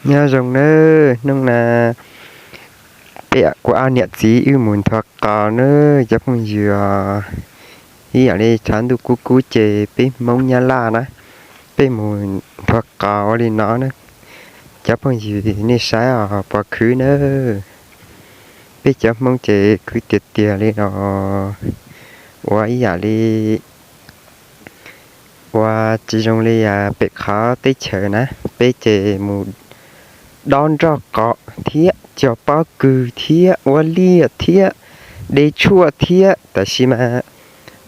Nyob zoo nawb, hnub no peb kuv ob niam txiv wb mus nthua qos nawb cov phooj ywg. Ib yam li tshav ntuj kub kub ces peb Hmoob Nyab Laj na, peb mus nthua qos ua li no na. Cov phooj ywg nej saib os, puas khwv nawb? Peb cov Hmoob ces khwv tiag tiag li no, ua ib yam li ua tsis zoo li pem qhov teb chaws na. Peb ces mus dob nroj qos thiab cog pob kws thiab ua liaj thiab de tshuaj thiab, tab sis mas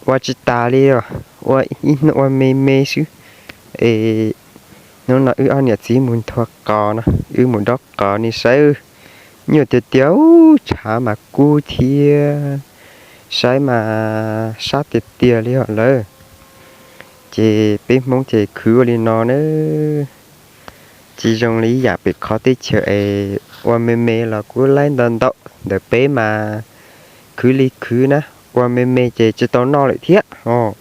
ua tsis tas li os, ua ib hnub ua me me xwb. Es hnub no wb ob niam txiv mus nthua qos no, wb mus dob qos nej saib. Nyuaj tiag tiag, tshav mas kub thiab, saib mas sab tiag tiag li os lawm. Ces peb Hmoob ces khwv ua li no na, tsis zoo li ib yam pem qhov teb chaws es ua me me los kuj laib ntau ntau, ntawm peb mas khwv li khwv na, ua me me ces tsis tau noj lawm thiab os.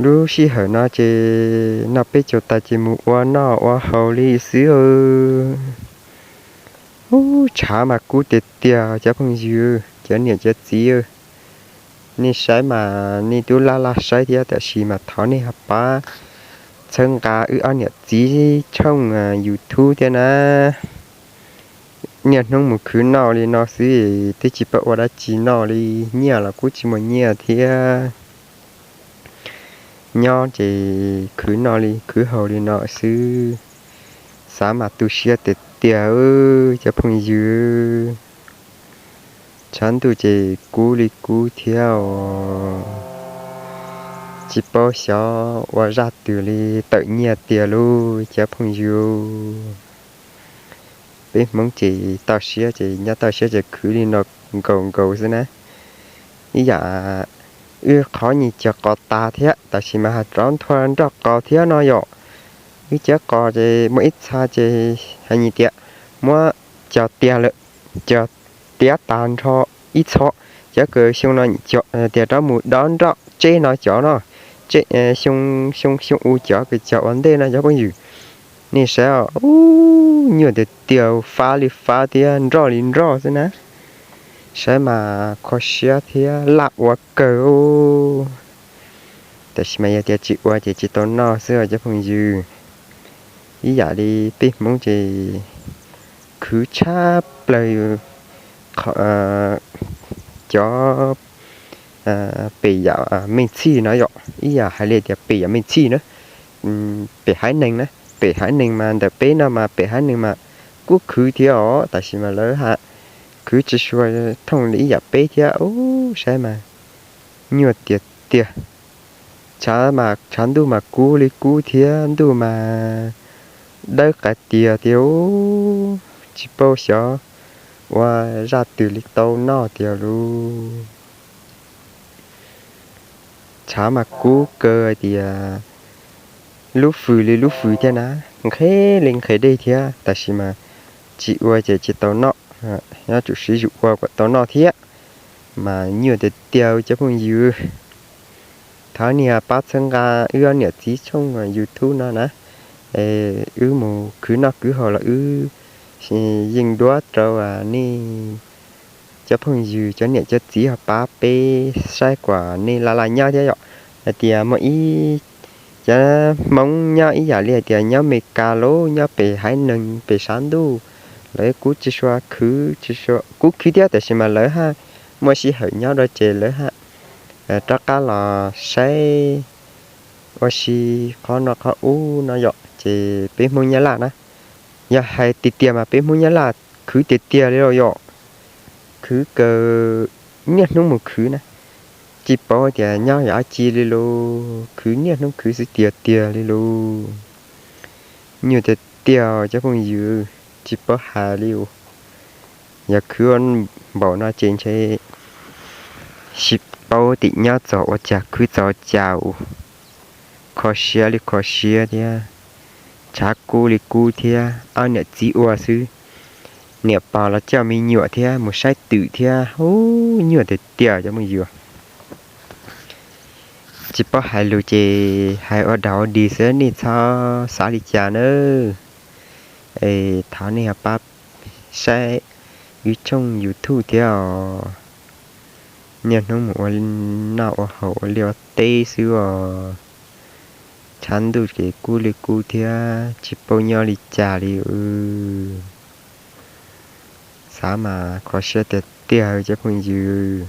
Lub sij hawm no ces noj peb caug tas ces mus ua noj ua haus li xwb. Ub, tshav mas kub tiag tiag cov phooj ywg, cov niam cov txiv, nej saib mas nej twb laj laj saib thiab, tab sis mas thov nej ho pab txhawb nqa wb ob niam txiv tshooj YouTube thiab na. Niaj hnub mus khwv noj li no xwb, twb tsis paub ua dab tsi noj li, nyiaj los kuj tsis muaj nyiaj thiab. Nyob ces khwv noj li khwv haus li no xwb, xav mas tu siab tiag tiag cov phooj ywg. Tshav ntuj ces kub li kub thiab os, tsis paub xyov ua zaj twg li, tawm nyiaj tiag lauj cov phooj ywg. Peb Hmoob ces toj siab ces nyob toj siab ces khwv li no nkaus nkaus xwb na. Ib yam wb qhov nyiaj cog qos tas thiab, tab sis mas ho rov nthua nroj qos thiab no yom. Wb cov qos ces muaj ib txha ces hais tias muab cog tiag lawm, cog tiav tas nrho ib txha, cov kws xyoo no tias rov mus dob nroj tseb no cov no, xyoo, xyoo u cov kws cog ua ntej no cov phooj ywg. Nej saib os, ub, nyuaj tiag tiag, fab li fab thiab nroj li nroj xwb na. Saib mas kho siab thiab laj ua kawg. Tab sis mas yog tias tsis ua ces tsis tau noj xwb os cov phooj ywg. Ib yam li peb Hmoob ces khwv tshaj plaws cov pem yam me ntxhij no yom, ib yam hais li tias pem yam me ntxhij na, pem haiv neeg na, pem haiv neeg mas ntawm peb no mas pem haiv neeg mas kuj khwv thiab os, tab sis mas lawv ha khwv tsis sua thooj li ib yam peb thiab. Ub, saib mas nyuaj tiag tiag. Tshav mas, tshav ntuj mas kub li kub thiab, ntuj mas dawb qas tiag tiag, tsis paub xyov ua zaj twg li tau noj tiag lauj. Tshav mas kub kawg hais tias lub fws li lub fws thiab na, nqhis li nqhis dej thiab, tab sis mas tsis ua ces tsis tau noj, yuav tsum siv zog ua kom tau noj thiab. Mas nyuaj tiag tiag cov phooj ywg. Thov nej pab txhawb nqa wb ob niam txiv tshooj YouTube no na, wb mus khwv noj khwv haus los wb yeej duab rau nej cov phooj ywg, cov niam cov txiv ho pab peb saib kom nej laj laj nyob thiab yom. Hais tias muaj ib cov Hmoob nyob ib yam li hais tias nyob Amelikas los nyob pem haiv neeg pem sab ntuj, lawv kuj tsis sua khwv, kuj khwv thiab, tab sis mas lawv ha muaj sij hawm nyob dua ces lawv ha rov qab los saib ua si qhov no qhov ub no yom. Ces peb Hmoob Nyab Laj na, yog hais tiag tiag mas peb Hmoob Nyab Laj khwv tiag tiag li los yom, khwv kawg, niaj hnub mus khwv na, tsis paub tias nyob yam dab tsi li los khwv niaj hnub khwv xwb tiag tiag li los. Nyuaj tiag tiag cov phooj ywg, tsis paub hais li os. Yog khwv npaum no ces ntshe tsis paub tim nyob txog ua cas khwv txog cas os. Kho siab li kho siab thiab, tshav kub li kub thiab, ob niam txiv ua xwb. Niam pog los coj me nyuam thiab mus saib twm thiab, ub, nyuaj tiag tiag cov phooj ywg. Tsis paub hais lus ces hais ua dog ua dig xwb, nej txhob xav li cas nawb. Es thov nej ho pab saib wb tshooj YouTube thiab os. Niaj hnub mus ua noj ua haus ua liaj ua teb xwb os. Tshav ntuj ces kub li kub thiab tsis paub nyob li cas li. Xav mas kho siab tiag tiag cov phooj ywg.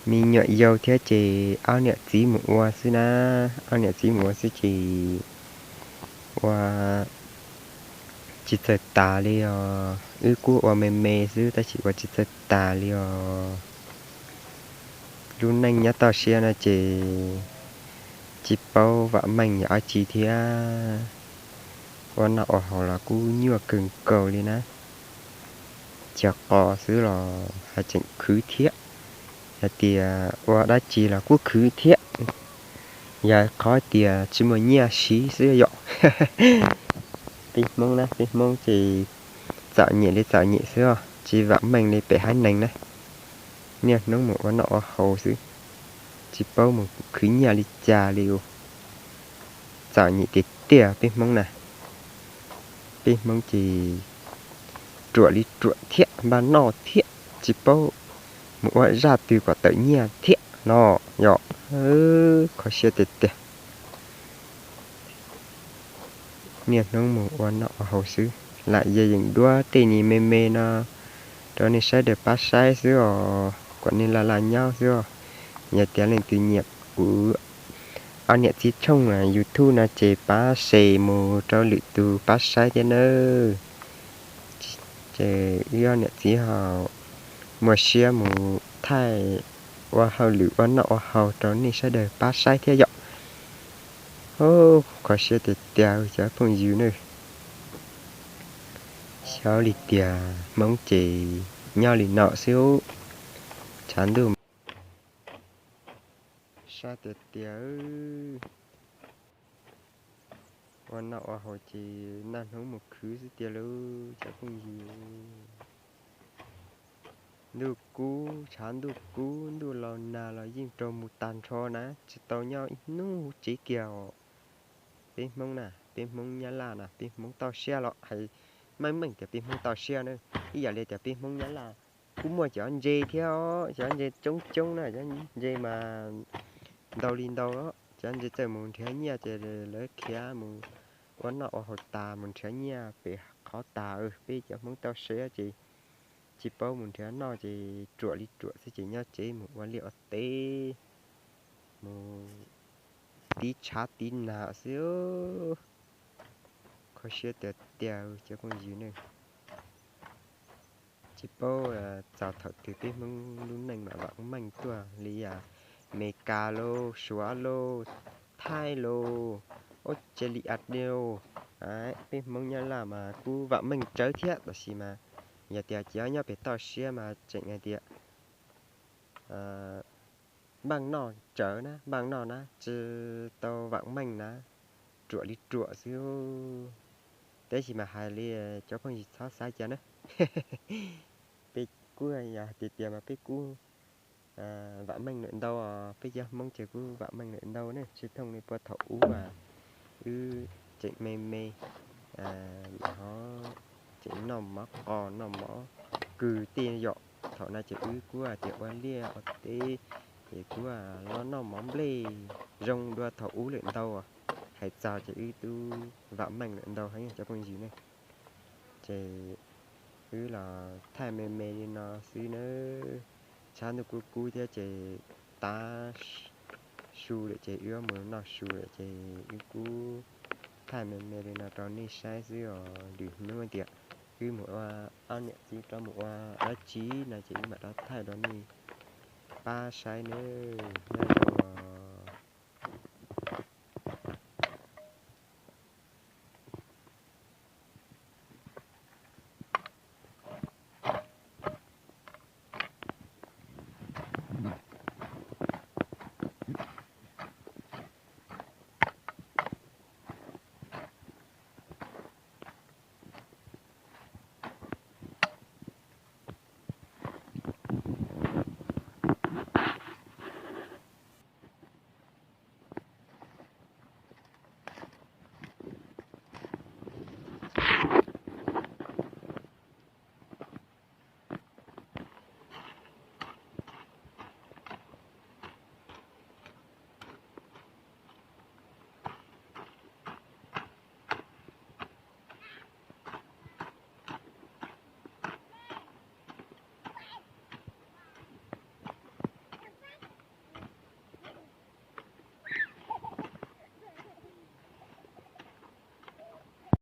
Me nyuam yau thiab ces ob niam txiv mus ua xwb na, ob niam txiv mus ua xwb ces ua tsis txawj tas li os. Wb kuj ua me me xwb tab sis ua tsis txawj tas li os. Lub neej nyob toj siab no ces tsis paub vam meej yam dab tsi thiab. Ua noj ua haus los kuj nyuaj kawg nkaus li na. Cov qos xwb los hais tseem khwv thiab, hais tias ua dab tsi los kuj khwv thiab. Yog qhov tias tsis muaj nyiaj siv xwb yom. Peb Hmoob na, peb Hmoob ces txom nyem li txom nyem xwb os, tsis vam meej li pem haiv neeg na. Niaj hnub mus ua noj ua haus xwb, tsis paub mus khwv nyiaj li cas li os. Txom nyem tiag tiag peb Hmoob na. Peb Hmoob ces ruam li ruam thiab npaj noj thiab tsis paub mus ua zaj twg kom tawm nyiaj thiab no yom. Kho siab tiag tiag. Niaj hnub mus ua noj ua haus xwb, lam yog yeem duab tej ni me me no rau nej sawv daws pab saib xwb os, kom nej laj laj nyob xwb os. Yog tias leej twg nyiam kuv ob niam txiv tshooj YouTube no ces pab share mus rau lwm tus pab saib thiab nawb. Ces wb ob niam txiv ho muaj siab mus thaij ua hauj lwm ua noj ua haus rau nej sawv daws pab saib thiab yom. Kho siab tiag tiag cov phooj ywg nawb. Xyov li tiag, Hmoob ces nyob li no xwb. Tshav ntuj sab tiag tiag. Ua noj ua haus ces naj hnub mus khwv xwb tiag lauj cov phooj ywg. Ntuj kub, tshav ntuj kub, ntuj los nag los yeej raug mus tag nrho na, tsis tau nyob ib hnub tsev kiag os. Peb Hmoob na, peb Hmoob Nyab Laj na, peb Hmoob toj siab los hais meej meej tias peb Hmoob toj siab na. Ib yam li tias peb Hmoob Nyab Laj kuj muaj cov ntses thiab os, cov ntses coob coob na, cov ntses mas ntau li ntau, cov ntses txawj mus nrhiav nyiaj ces lawv khiav mus ua noj ua haus tas mus nrhiav nyiaj pem qhov tas. Peb cov Hmoob toj siab ces tsis paub mus nrhiav noj ces ruam li ruam xwb ces nyob tsev mus ua liaj ua teb, mus tiv tshav tiv nag xwb. Kho siab tiag tiag cov phooj ywg ne. Tsis paub txog thaum twg peb Hmoob lub neej mam vam meej tuaj li Amelikas lauj, Suav lauj, Thaib lauj, Australia lauj. Peb Hmoob Nyab Laj mas kuj vam meej tsawv thiab tab sis mas yog tias cov nyob pem toj siab mas tseem hais tias npaj noj tsawv na, npaj noj na, tsis tau vam meej na, ruam li ruam xwb. Tab sis mas hais li cov phooj ywg txhob xav cas na. Peb kuj yog hais tias tias mas peb kuj vam meej lawm ntau os, peb cov Hmoob ces kuj vam meej lawm ntau ne, tsis thooj li puag thaum ub wb tseem me me, ho tseem noj mov qos noj mov kws tej yom. Thaum no ces wb kuj hais tias ua liaj ua teb, ces kuj los noj mov nplej zoo dua thaum ub lawm ntau. Hais txog ces wb twb vam meej lawm ntau heev cov phooj ywg ne. Ces wb los thaij me me li no xwb nawb. Tshav ntuj kub kub thiab ces tav su lawm ces wb mus noj su lawm ces wb kuj thaij me me li no rau nej saib xwb os. Lwm hnub tias wb mus ua, ob niam txiv rov mus ua dab tsi no ces wb mam rov thaij rau nej pab saib nawb.